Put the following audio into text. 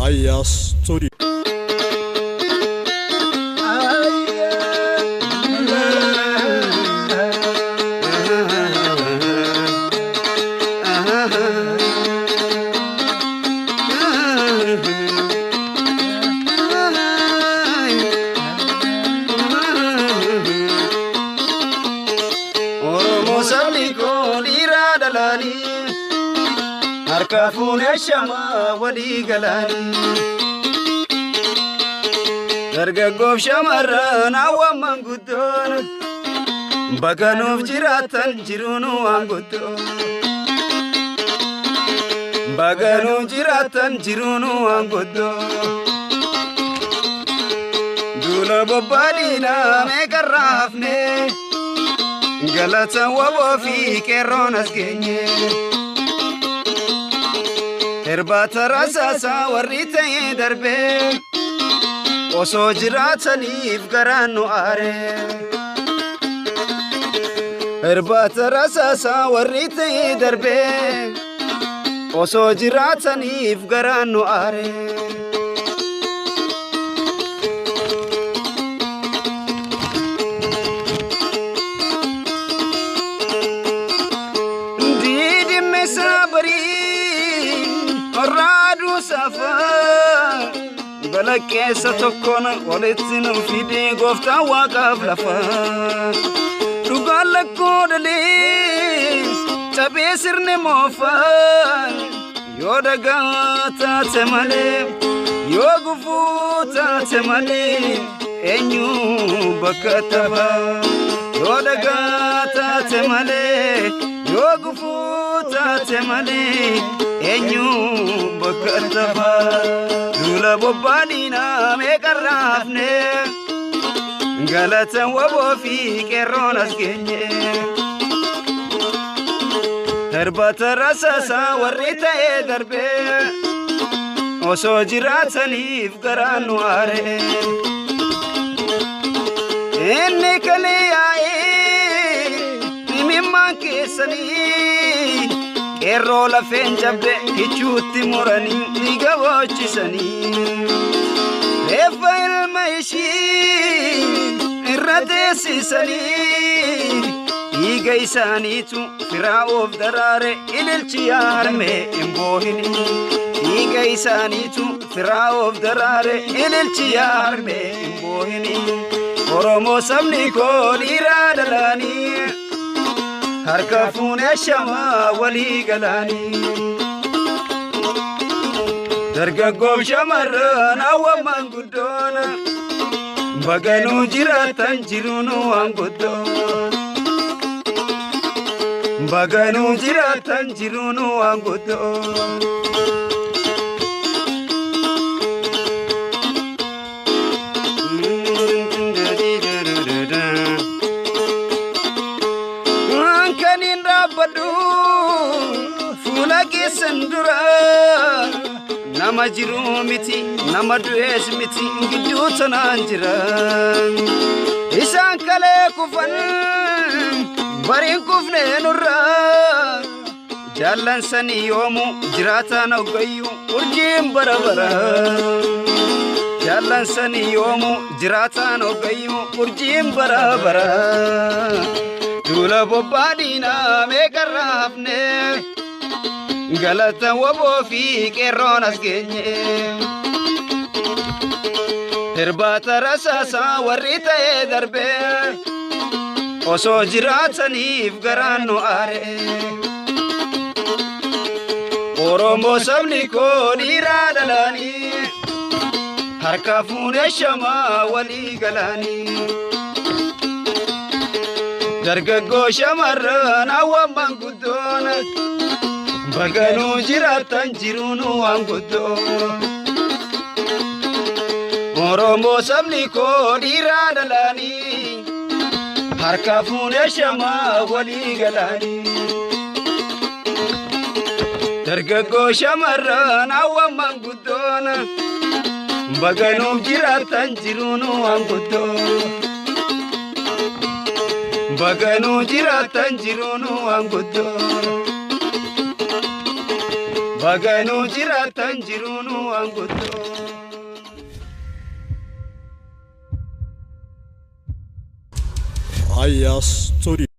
Ayas Studio. Oromoo sabni koo dhiiraa dhalaanii harka fuunee shamaa walii galaanii. Dargaggoof shamarran hawwan manguddoon bakka nuuf jiraatan jiruun waan guddoo. Bakka nuuf jiraatan jiruun waan guddoo. Duula bobbaadhiinaa meeqarraa hafnee. Galata waboo fi qeerroon as geenye. Irbaata rasaasaa warri ta'ee darbee osoo jiraataniif garaan nu aare. Irbaata rasaasaa warri ta'ee darbee osoo jiraataniif garaan nu aare. Diidime sabarii warraaduu safaa balakkeessa tokkoon walitti nu fidee gooftaan waaqaaf lafa. Dhugaan lakkoo dhalee cabee sirni moofaa yoo dhagaa taate malee yoo gufuu taate malee eenyu bakka tafa. Yoo dhagaa taate malee yoo gufuu taate malee eenyu bakka tafa. Duula bobbaadhiinaa meeqarraa hafne galata waboo fi qeerroon as geenye. Irbaata rasaasaa warri ta'ee darbee osoo jiraataniif garaan nu aare. Inni kalee yaa'ee himimmaan keessanii qeerroo lafeen cabde kichuutti muranii dhiiga boochisanii. Reeffa ilma ishii irra teessisanii dhiiga isaaniitu firaa'oof daraare ililchi yaarmee hin boohini. Dhiiga isaaniitu firaa'oof daraare ililchi yaarmee hin boohini. Oromoo sabni koo dhiiraa dhalaanii harka fuunee shamaa walii galaanii. Dargaggoof shamarran hawwan manguddoon baganuu jiraatan jiruun waan guddoo. Baganuu jiraatan jiruun waan guddoo. Kan hin dhaabbadhu fuula keessan dura nama jiru miti nama du'ees miti gidduu tanaan jira. Isaan kalee kufan bariin kufne nurra jaallan sanii yoomu jiraataan hoggayyuu urjiin bara bara. Jaallan sanii yoomu jiraataan hoggayyuu urjiin bara bara. Duula bobbaadhiinaa meeqarraa hafne galata waboo fi qeerroon as geenye. Irbaata rasaasaa warri ta'ee darbee osoo jiraataniif garaan nu aare. Oromoo sabni koo dhiiraa dhalaanii harka fuunee shamaa walii galaanii. Dargaggoo shamarran hawwan manguddoon baganuu jiraatan jiruun waan guddoo. Oromoo sabni koo dhiiraa dhalaanii harka fuunee shamaa walii galaanii. Dargaggoo shamarran hawwan manguddoon baganuuf jiraatan jiruun waan guddoo. Baganuu jiraatan jiruun waan guddoo. Baganuu jiraatan jiruun waan guddoo. Raayyaa Studio.